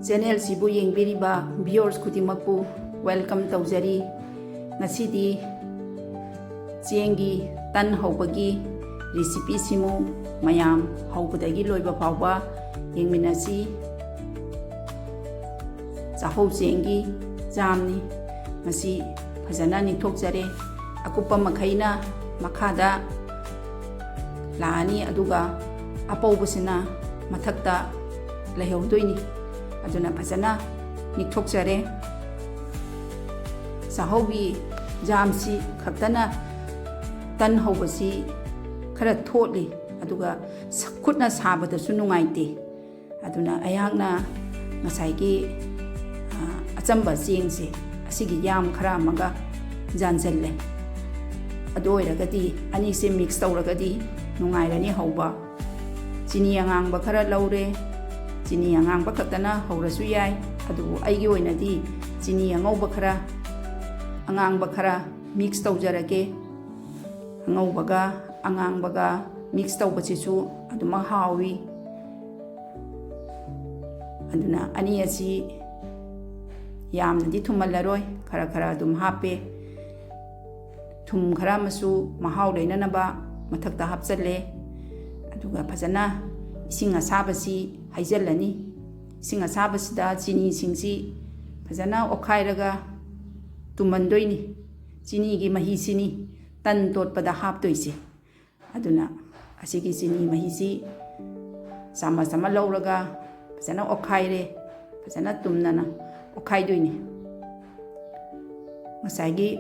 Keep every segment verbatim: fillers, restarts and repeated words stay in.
ꯆꯦꯅꯦꯜꯁꯤꯕꯨ ꯌꯦꯡꯕꯤꯔꯤꯕ viewers ꯈꯨꯗꯤꯡꯃꯛꯄꯨ welcome ꯇꯧꯖꯔꯤ꯫ ꯉꯁꯤꯗꯤ ꯆꯦꯡꯒꯤ ꯇꯟ ꯍꯧꯕꯒꯤ recipeꯁꯤꯃꯨ ꯃꯌꯥꯝ ꯍꯧꯕꯗꯒꯤ ꯂꯣꯏꯕ ꯐꯥꯎꯕ ꯌꯦꯡꯃꯤꯟꯅꯁꯤ꯫ ꯆꯥꯛꯍꯧ ꯆꯦꯡꯒꯤ ꯖꯥꯝꯅꯤ꯫ ꯃꯁꯤ ꯐꯖꯅ ꯅꯤꯡꯊꯣꯛꯆꯔꯦ꯫ ꯑꯀꯨꯞꯄ ꯃꯈꯩꯅ ꯃꯈꯥꯗ ꯂꯥꯛꯑꯅꯤ, ꯑꯗꯨꯒ ꯑꯄꯧꯕꯁꯤꯅ ꯃꯊꯛꯇ ꯂꯩꯍꯧꯗꯣꯏꯅꯤ꯫ ꯑꯗꯨꯅ ꯐꯖꯅ ꯅꯤꯛꯊꯣꯛꯆꯔꯦ꯫ ꯆꯥꯛꯍꯧꯒꯤ ꯖꯥꯝꯁꯤ ꯈꯛꯇꯅ ꯇꯟ ꯍꯧꯕꯁꯤ ꯈꯔ ꯊꯣꯠꯂꯤ, ꯑꯗꯨꯒ ꯈꯨꯠꯅ ꯁꯥꯕꯗꯁꯨ ꯅꯨꯡꯉꯥꯏꯇꯦ꯫ ꯑꯗꯨꯅ ꯑꯩꯍꯥꯛꯅ ꯉꯁꯥꯏꯒꯤ ꯑꯆꯝꯕ ꯆꯦꯡꯁꯦ, ꯑꯁꯤꯒꯤ ꯌꯥꯝ ꯈꯔ ꯑꯃꯒ ꯌꯥꯟꯁꯤꯜꯂꯦ꯫ ꯑꯗꯨ ꯑꯣꯏꯔꯒꯗꯤ ꯑꯅꯤꯁꯦ mix ꯇꯧꯔꯒꯗꯤ ꯅꯨꯡꯉꯥꯏꯔꯅꯤ ꯍꯧꯕ꯫ ꯆꯤꯅꯤ ꯑꯉꯥꯡꯕ ꯈꯔ ꯂꯧꯔꯦ꯫ ꯆꯤꯅꯤ ꯑꯉꯥꯡꯕ ꯈꯛꯇꯅ ꯍꯧꯔꯁꯨ ꯌꯥꯏ, ꯑꯗꯨꯕꯨ ꯑꯩꯒꯤ ꯑꯣꯏꯅꯗꯤ ꯆꯤꯅꯤ ꯑꯉꯧꯕ ꯈꯔ, ꯑꯉꯥꯡꯕ ꯈꯔ mix ꯇꯧꯖꯔꯒꯦ꯫ ꯑꯉꯧꯕꯒ ꯑꯉꯥꯡꯕꯒ mix ꯇꯧꯕꯁꯤꯁꯨ ꯑꯗꯨꯃꯛ ꯍꯥꯎꯏ꯫ ꯑꯗꯨꯅ ꯑꯅꯤ ꯑꯁꯤ ꯌꯥꯝꯅꯗꯤ ꯊꯨꯝꯍꯜꯂꯔꯣꯏ, ꯈꯔ ꯈꯔ ꯑꯗꯨꯝ ꯍꯥꯞꯄꯦ꯫ ꯊꯨꯝ ꯈꯔ ꯑꯃꯁꯨ ꯃꯍꯥꯎ ꯂꯩꯅꯅꯕ ꯃꯊꯛꯇ ꯍꯥꯞꯆꯜꯂꯦ꯫ ꯑꯗꯨꯒ ꯐꯖꯅ ꯏꯁꯤꯡ ꯑꯁꯥꯕꯁꯤ ꯍꯩꯖꯤꯜꯂꯅꯤ꯫ ꯏꯁꯤꯡ ꯑꯁꯥꯕꯁꯤꯗ ꯆꯤꯅꯤꯁꯤꯡꯁꯤ ꯐꯖꯅ ꯑꯣꯠꯈꯥꯏꯔꯒ ꯇꯨꯝꯍꯟꯗꯣꯏꯅꯤ꯫ ꯆꯤꯅꯤꯒꯤ ꯃꯍꯤꯁꯤꯅꯤ ꯇꯟ ꯇꯣꯠꯄꯗ ꯍꯥꯞꯇꯣꯏꯁꯦ꯫ ꯑꯗꯨꯅ ꯑꯁꯤꯒꯤ ꯆꯤꯅꯤ ꯃꯍꯤꯁꯤ ꯆꯥꯃꯁ ꯑꯃ ꯂꯧꯔꯒ ꯐꯖꯅ ꯑꯣꯠꯈꯥꯏꯔꯦ꯫ ꯐꯖꯅ ꯇꯨꯝꯅꯅ ꯑꯣꯠꯈꯥꯏꯗꯣꯏꯅꯤ꯫ ꯉꯁꯥꯏꯒꯤ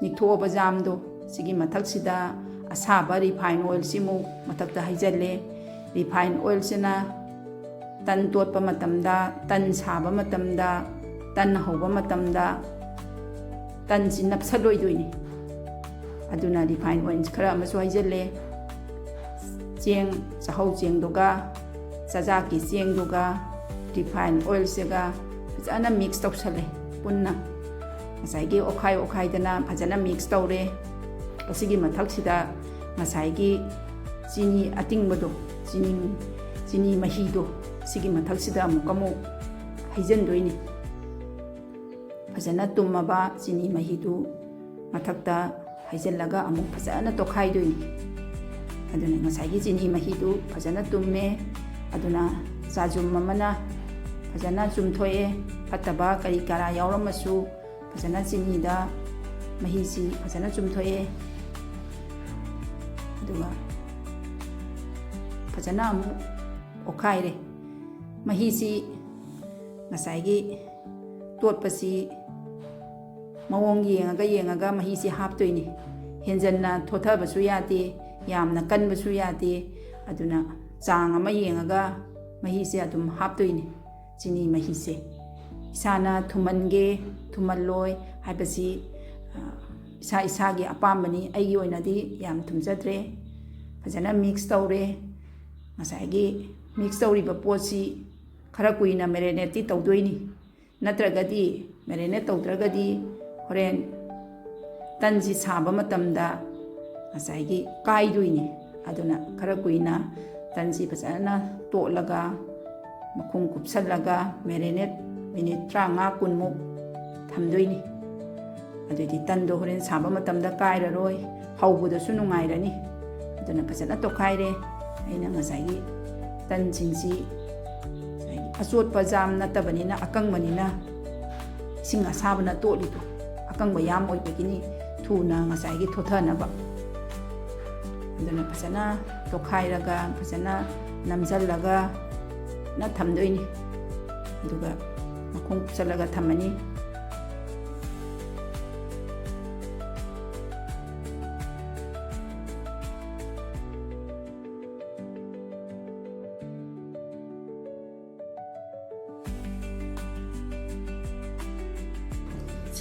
ꯅꯤꯛꯊꯣꯛꯑꯕ ꯖꯥꯝꯗꯣ ꯁꯤꯒꯤ ꯃꯊꯛꯁꯤꯗ ꯑꯁꯥꯕ refine oilꯁꯤꯃꯨꯛ ꯃꯊꯛꯇ ꯍꯩꯖꯤꯜꯂꯦ꯫ Refine oilꯁꯤꯅ ꯇꯟ ꯇꯣꯠꯄ ꯃꯇꯝꯗ, ꯇꯟ ꯁꯥꯕ ꯃꯇꯝꯗ, ꯇꯟ ꯍꯧꯕ ꯃꯇꯝꯗ ꯇꯟꯁꯤ ꯅꯞꯁꯜꯂꯣꯏꯗꯣꯏꯅꯤ꯫ ꯑꯗꯨꯅ refine oil ꯈꯔ ꯑꯃꯁꯨ ꯍꯩꯖꯤꯜꯂꯦ꯫ ꯆꯦꯡ, ꯆꯥꯛꯍꯧ ꯆꯦꯡꯗꯨꯒ, ꯆꯥꯖꯥꯛꯀꯤ ꯆꯦꯡꯗꯨꯒ, refine oilꯁꯤꯒ ꯐꯖꯅ mix ꯇꯧꯁꯜꯂꯦ ꯄꯨꯟꯅ꯫ ꯉꯁꯥꯏꯒꯤ ꯑꯣꯠꯈꯥꯏ ꯑꯣꯠꯈꯥꯏꯗꯅ ꯐꯖꯅ mix ꯇꯧꯔꯦ꯫ ꯑꯁꯤꯒꯤ ꯃꯊꯛꯁꯤꯗ ꯉꯁꯥꯏꯒꯤ ꯆꯤꯅꯤ ꯑꯇꯤꯡꯕꯗꯣ, ꯆꯤꯅꯤ, ꯆꯤꯅꯤ ꯃꯍꯤꯗꯣ, ꯁꯤꯒꯤ ꯃꯊꯛꯁꯤꯗ ꯑꯃꯨꯛꯀ ꯑꯃꯨꯛ ꯍꯩꯖꯤꯟꯗꯣꯏꯅꯤ꯫ ꯐꯖꯅ ꯇꯨꯝꯃꯕ ꯆꯤꯅꯤ ꯃꯍꯤꯗꯨ ꯃꯊꯛꯇ ꯍꯩꯖꯤꯜꯂꯒ ꯑꯃꯨꯛ ꯐꯖꯅ ꯇꯣꯠꯈꯥꯏꯗꯣꯏꯅꯤ꯫ ꯑꯗꯨꯅ ꯉꯁꯥꯏꯒꯤ ꯆꯤꯅꯤ ꯃꯍꯤꯗꯨ ꯐꯖꯅ ꯇꯨꯝꯃꯦ꯫ ꯑꯗꯨꯅ ꯆꯥꯖꯨꯝ ꯑꯃꯅ ꯐꯖꯅ ꯆꯨꯝꯊꯣꯛꯑꯦ꯫ ꯐꯠꯇꯕ ꯀꯔꯤ ꯀꯔꯥ ꯌꯥꯎꯔꯝꯃꯁꯨ ꯐꯖꯅ ꯆꯤꯅꯤꯗ ꯃꯍꯤꯁꯤ ꯐꯖꯅ ꯆꯨꯝꯊꯣꯛꯑꯦ꯫ ꯑꯗꯨꯒ ꯐꯖꯅ ꯑꯃꯨꯛ ꯑꯣꯠꯈꯥꯏꯔꯦ꯫ ꯃꯍꯤꯁꯤ ꯉꯁꯥꯏꯒꯤ ꯇꯣꯠꯄꯁꯤ ꯃꯑꯣꯡ ꯌꯦꯡꯉꯒ ꯌꯦꯡꯉꯒ ꯃꯍꯤꯁꯤ ꯍꯥꯞꯇꯣꯏꯅꯤ꯫ ꯍꯦꯟꯖꯟꯅ ꯊꯣꯠꯊꯕꯁꯨ ꯌꯥꯗꯦ, ꯌꯥꯝꯅ ꯀꯟꯕꯁꯨ ꯌꯥꯗꯦ꯫ ꯑꯗꯨꯅ ꯆꯥꯡ ꯑꯃ ꯌꯦꯡꯉꯒ ꯃꯍꯤꯁꯦ ꯑꯗꯨꯝ ꯍꯥꯞꯇꯣꯏꯅꯤ, ꯆꯤꯅꯤ ꯃꯍꯤꯁꯦ꯫ ꯏꯁꯥꯅ ꯊꯨꯝꯍꯟꯒꯦ ꯊꯨꯝꯍꯜꯂꯣꯏ ꯍꯥꯏꯕꯁꯤ, ꯑ, ꯏꯁꯥ ꯏꯁꯥꯒꯤ ꯑꯄꯥꯝꯕꯅꯤ꯫ ꯑꯩꯒꯤ ꯑꯣꯏꯅꯗꯤ ꯌꯥꯝ ꯊꯨꯝꯖꯗ꯭ꯔꯦ꯫ ꯐꯖꯅ ꯃꯤꯛꯁ ꯇꯧꯔꯦ꯫ ꯉꯁꯥꯏꯒꯤ ꯃꯤꯛꯁ ꯇꯧꯔꯤꯕ ꯄꯣꯠꯁꯤ ꯈꯔ ꯀꯨꯏꯅ ꯃꯦꯔꯤꯅꯦꯠꯇꯤ ꯇꯧꯗꯣꯏꯅꯤ꯫ ꯅꯠꯇ꯭ꯔꯒꯗꯤ, ꯃꯦꯔꯤꯅꯦꯠ ꯇꯧꯗ꯭ꯔꯒꯗꯤ ꯍꯣꯔꯦꯟ ꯇꯟꯁꯤ ꯁꯥꯕ ꯃꯇꯝꯗ ꯉꯁꯥꯏꯒꯤ ꯀꯥꯏꯗꯣꯏꯅꯤ꯫ ꯑꯗꯨꯅ ꯈꯔ ꯀꯨꯏꯅ ꯇꯟꯁꯤ ꯐꯖꯅ ꯇꯣꯠꯂꯒ, ꯃꯈꯨꯝ ꯀꯨꯞꯁꯜꯂꯒ ꯃꯦꯔꯤꯅꯦꯠ ꯃꯤꯅꯤꯠ ꯇꯔꯥꯃꯉꯥ ꯀꯨꯟꯃꯨꯛ ꯊꯝꯗꯣꯏꯅꯤ꯫ ꯑꯗꯨꯗꯤ ꯇꯟꯗꯣ ꯍꯣꯔꯦꯟ ꯁꯥꯕ ꯃꯇꯝꯗ ꯀꯥꯏꯔꯔꯣꯏ, ꯍꯧꯕꯗꯁꯨ ꯅꯨꯡꯉꯥꯏꯔꯅꯤ꯫ ꯑꯗꯨꯅ ꯐꯖꯅ ꯇꯣꯠꯈꯥꯏꯔꯦ꯫ ꯑꯩꯅ ꯉꯁꯥꯏꯒꯤ ꯇꯟꯁꯤꯡꯁꯤ ꯉꯁꯥꯏꯒꯤ ꯑꯆꯣꯠꯄ ꯖꯥꯝ ꯅꯠꯇꯕꯅꯤꯅ, ꯑꯀꯪꯕꯅꯤꯅ, ꯏꯁꯤꯡ ꯑꯁꯥꯕꯅ ꯇꯣꯠꯂꯤꯗꯣ ꯑꯀꯪꯕ ꯌꯥꯝ ꯑꯣꯏꯕꯒꯤꯅꯤ, ꯊꯨꯅ ꯉꯁꯥꯏꯒꯤ ꯊꯣꯠꯊꯅꯕ꯫ ꯑꯗꯨꯅ ꯐꯖꯅ ꯇꯣꯠꯈꯥꯏꯔꯒ, ꯐꯖꯅ ꯅꯝꯁꯤꯜꯂꯒ ꯅ ꯊꯝꯗꯣꯏꯅꯤ꯫ ꯑꯗꯨꯒ ꯃꯈꯨꯝ ꯀꯨꯞꯁꯜꯂꯒ ꯊꯝꯃꯅꯤ꯫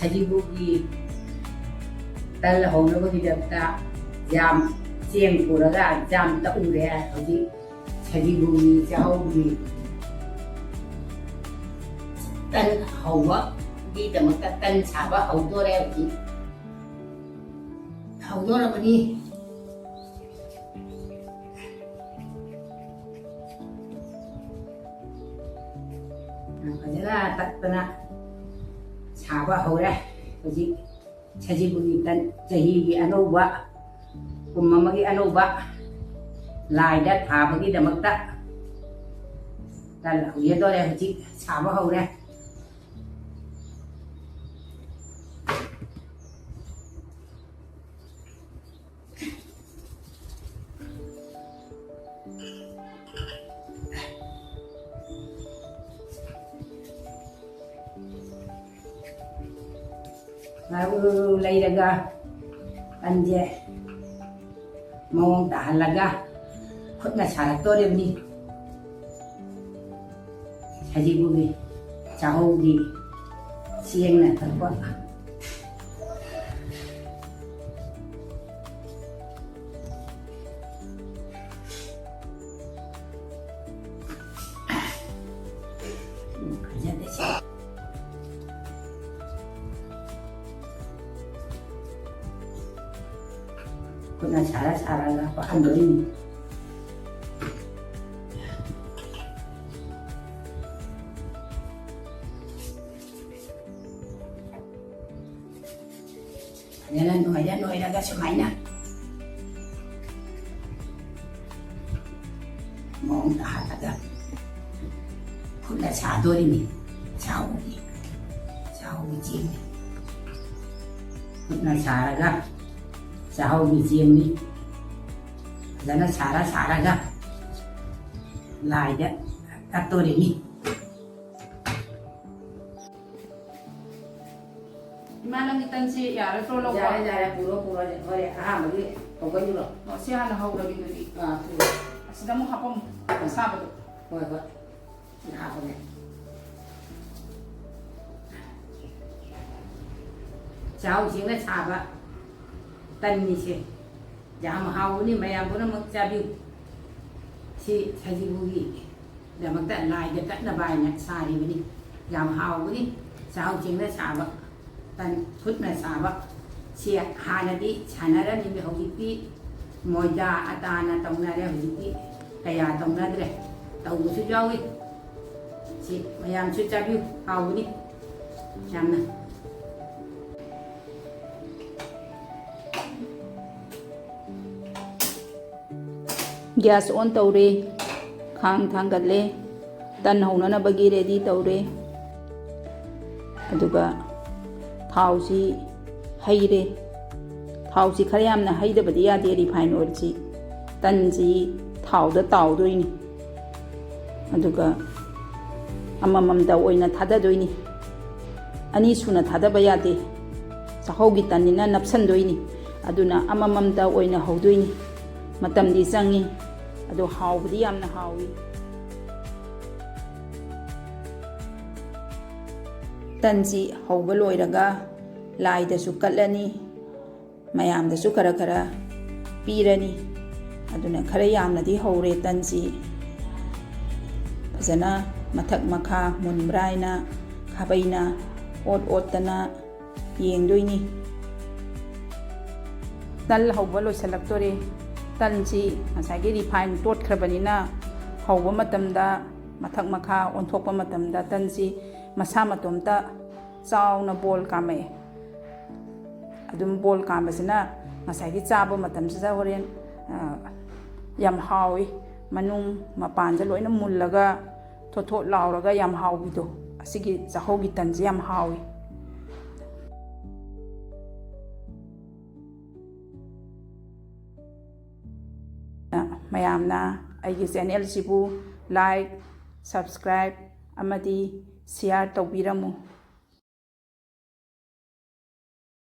ꯁꯖꯤꯕꯨꯒꯤ ꯇꯜ ꯍꯧꯅꯕꯒꯤꯗꯃꯛꯇ ꯖꯥꯝ, ꯆꯦꯡ ꯄꯨꯔꯒ ꯖꯥꯝ ꯇꯛꯎꯔꯦ꯫ ꯍꯧꯖꯤꯛ ꯁꯖꯤꯕꯨꯒꯤ ꯆꯥꯛꯍꯧꯒꯤ ꯇꯟ ꯍꯧꯕꯒꯤꯗꯃꯛꯇ ꯇꯟ ꯁꯥꯕ ꯍꯧꯗꯣꯔꯦ꯫ ꯍꯧꯖꯤꯛ ꯍꯧꯗꯣꯔꯕꯅꯤ꯫ ꯐꯖꯅ ꯇꯠꯇꯅ ꯁꯥꯕ ꯍꯧꯔꯦ꯫ ꯍꯧꯖꯤꯛ ꯁꯖꯤꯕꯨꯒꯤ ꯇꯟ, ꯆꯍꯤꯒꯤ ꯑꯅꯧꯕ, ꯀꯨꯝ ꯑꯃꯒꯤ ꯑꯅꯧꯕ ꯂꯥꯏꯗ ꯊꯥꯕꯒꯤꯗꯃꯛꯇ ꯇꯟ ꯍꯧꯒꯗꯧꯔꯦ꯫ ꯍꯧꯖꯤꯛ ꯁꯥꯕ ꯍꯧꯔꯦ꯫ ꯉꯥꯔꯨ ꯂꯩꯔꯒ ꯇꯟꯁꯦ ꯃꯑꯣꯡ ꯇꯥꯍꯜꯂꯒ ꯈꯨꯠꯅ ꯁꯥꯔꯛꯇꯣꯔꯤꯕꯅꯤ꯫ ꯁꯖꯤꯕꯨꯒꯤ ꯆꯥꯍꯧꯒꯤ ꯆꯦꯡꯅ ꯇꯧꯕ꯫ ꯐꯖꯗꯦ ꯁꯤ꯫ ꯈꯨꯠꯅ ꯁꯥꯔ ꯁꯥꯔꯒ ꯄꯥꯛꯍꯟꯗꯣꯏꯅꯤ꯫ ꯐꯖꯅ ꯅꯣꯏꯔ ꯅꯣꯏꯔꯒ ꯁꯨꯃꯥꯏꯅ ꯃꯑꯣꯡ ꯇꯥꯍꯜꯂꯒ ꯈꯨꯠꯅ ꯁꯥꯗꯣꯔꯤꯅꯤ꯫ ꯆꯥꯍꯧꯒꯤ, ꯆꯥꯍꯧꯒꯤ ꯆꯦꯡꯅꯤ꯫ ꯈꯨꯠꯅ ꯁꯥꯔꯒ ꯆꯥꯍꯧꯒꯤ ꯆꯦꯡꯅꯤ꯫ ꯐꯖꯅ ꯁꯥꯔ ꯁꯥꯔꯒ ꯂꯥꯏꯗ ꯀꯠꯇꯣꯔꯤꯅꯤ꯫ ꯏꯃꯥ, ꯅꯪꯒꯤ ꯇꯟꯁꯤ ꯌꯥꯔꯗ꯭ꯔꯣ ꯂꯧꯕ? ꯌꯥꯔꯦ, ꯌꯥꯔꯦ, ꯄꯨꯔꯣ, ꯄꯨꯔꯣ꯫ ꯍꯣꯔꯦꯟ ꯑꯍꯥꯟꯕꯒꯤ ꯍꯧꯒꯠꯂꯨꯔꯣ꯫ ꯑꯣ, ꯁꯤ ꯍꯥꯟꯅ ꯍꯧꯔꯒꯦ ꯑꯗꯨꯗꯤ꯫ ꯑꯥ, ꯄꯨꯔꯣ꯫ ꯑꯁꯤꯗ ꯑꯃꯨꯛ ꯍꯥꯄꯝꯃꯨ, ꯑꯁꯥꯕꯗꯣ꯫ ꯍꯣꯏ, ꯍꯣꯏ꯫ ꯁꯤ ꯍꯥꯞꯄꯒꯦ꯫ ꯆꯥꯛꯍꯥꯎ ꯆꯦꯡꯅ ꯁꯥꯕ ꯇꯟꯅꯤꯁꯦ꯫ ꯌꯥꯝ ꯍꯥꯎꯕꯅꯤ, ꯃꯌꯥꯝ ꯄꯨꯝꯅꯃꯛ ꯆꯥꯕꯤꯌꯨ꯫ ꯁꯤ ꯁꯖꯤꯕꯨꯒꯤꯗꯃꯛꯇ ꯂꯥꯏꯗ ꯀꯠꯅꯕ ꯍꯥꯏꯅ ꯁꯥꯔꯤꯕꯅꯤ꯫ ꯌꯥꯝ ꯍꯥꯎꯕꯅꯤ꯫ ꯆꯥꯛꯍꯥꯎ ꯆꯦꯡꯅ ꯁꯥꯕ ꯇꯟ, ꯈꯨꯠꯅ ꯁꯥꯕ꯫ ꯁꯤ ꯍꯥꯟꯅꯗꯤ ꯁꯥꯟꯅꯔꯝꯃꯤꯕ, ꯍꯧꯖꯤꯛꯇꯤ ꯃꯣꯏꯗꯥ ꯑꯇꯥꯅ ꯇꯧꯅꯔꯦ, ꯍꯧꯖꯤꯛꯇꯤ ꯀꯌꯥ ꯇꯧꯅꯗ꯭ꯔꯦ꯫ ꯇꯧꯕꯁꯨ ꯌꯥꯎꯏ꯫ ꯃꯌꯥꯝꯁꯨ ꯆꯥꯕꯤꯌꯨ, ꯍꯥꯎꯕꯅꯤ ꯌꯥꯝꯅ꯫ Gas on ꯇꯧꯔꯦ, ꯈꯥꯡ ꯊꯥꯡꯒꯠꯂꯦ, ꯇꯟ ꯍꯧꯅꯅꯕꯒꯤ ready ꯇꯧꯔꯦ꯫ ꯑꯗꯨꯒ ꯊꯥꯎꯁꯤ ꯍꯩꯔꯦ꯫ ꯊꯥꯎꯁꯤ ꯈꯔ ꯌꯥꯝꯅ ꯍꯩꯗꯕꯗꯤ ꯌꯥꯗꯦ, refine oilꯁꯤ꯫ ꯇꯟꯁꯤ ꯊꯥꯎꯗ ꯇꯥꯎꯗꯣꯏꯅꯤ꯫ ꯑꯗꯨꯒ ꯑꯃꯃꯝꯗ ꯑꯣꯏꯅ ꯊꯥꯗꯗꯣꯏꯅꯤ꯫ ꯑꯅꯤ ꯁꯨꯅ ꯊꯥꯗꯕ ꯌꯥꯗꯦ꯫ ꯆꯥꯛꯍꯧꯒꯤ ꯇꯟꯅꯤꯅ ꯅꯞꯁꯟꯗꯣꯏꯅꯤ꯫ ꯑꯗꯨꯅ ꯑꯃꯃꯝꯗ ꯑꯣꯏꯅ ꯍꯧꯗꯣꯏꯅꯤ꯫ ꯃꯇꯝꯗꯤ ꯆꯪꯉꯤ, ꯑꯗꯣ ꯍꯥꯎꯕꯗꯤ ꯌꯥꯝꯅ ꯍꯥꯎꯏ꯫ ꯇꯟꯁꯤ ꯍꯧꯕ ꯂꯣꯏꯔꯒ ꯂꯥꯏꯗꯁꯨ ꯀꯠꯂꯅꯤ, ꯃꯌꯥꯝꯗꯁꯨ ꯈꯔ ꯈꯔ ꯄꯤꯔꯅꯤ꯫ ꯑꯗꯨꯅ ꯈꯔ ꯌꯥꯝꯅꯗꯤ ꯍꯧꯔꯦ ꯇꯟꯁꯤ꯫ ꯐꯖꯅ ꯃꯊꯛ ꯃꯈꯥ ꯃꯨꯟꯕ꯭ꯔꯥ ꯍꯥꯏꯅ ꯈꯥꯕꯩꯅ ꯑꯣꯠ ꯑꯣꯠꯇꯅ ꯌꯦꯡꯗꯣꯏꯅꯤ꯫ ꯇꯟ ꯍꯧꯕ ꯂꯣꯏꯁꯤꯜꯂꯛꯇꯣꯔꯦ꯫ ꯇꯟꯁꯤ ꯉꯁꯥꯏꯒꯤ refine ꯇꯣꯠꯈ꯭ꯔꯕꯅꯤꯅ ꯍꯧꯕ ꯃꯇꯝꯗ, ꯃꯊꯛ ꯃꯈꯥ ꯑꯣꯟꯊꯣꯛꯄ ꯃꯇꯝꯗ ꯇꯟꯁꯤ ꯃꯁꯥ ꯃꯇꯣꯝꯇ ꯆꯥꯎꯅ ꯕꯣꯜ ꯀꯥꯝꯃꯛꯑꯦ꯫ ꯑꯗꯨꯝ ꯕꯣꯜ ꯀꯥꯝꯕꯁꯤꯅ ꯉꯁꯥꯏꯒꯤ ꯆꯥꯕ ꯃꯇꯝꯁꯤꯗ ꯍꯣꯔꯦꯟ, ꯑ, ꯌꯥꯝ ꯍꯥꯎꯏ꯫ ꯃꯅꯨꯡ ꯃꯄꯥꯟꯁꯦ ꯂꯣꯏꯅ ꯃꯨꯜꯂꯒ ꯊꯣꯠ ꯊꯣꯠ ꯂꯥꯎꯔꯒ ꯌꯥꯝ ꯍꯥꯎꯕꯤꯗꯣ, ꯑꯁꯤꯒꯤ ꯆꯥꯛꯍꯧꯒꯤ ꯇꯟꯁꯦ ꯌꯥꯝ ꯍꯥꯎꯏ꯫ ꯃꯌꯥꯝꯅ ꯑꯩꯒꯤ channelꯁꯤꯕꯨ like, subscribe ꯑꯃꯗꯤ share ꯇꯧꯕꯤꯔꯝꯃꯨ꯫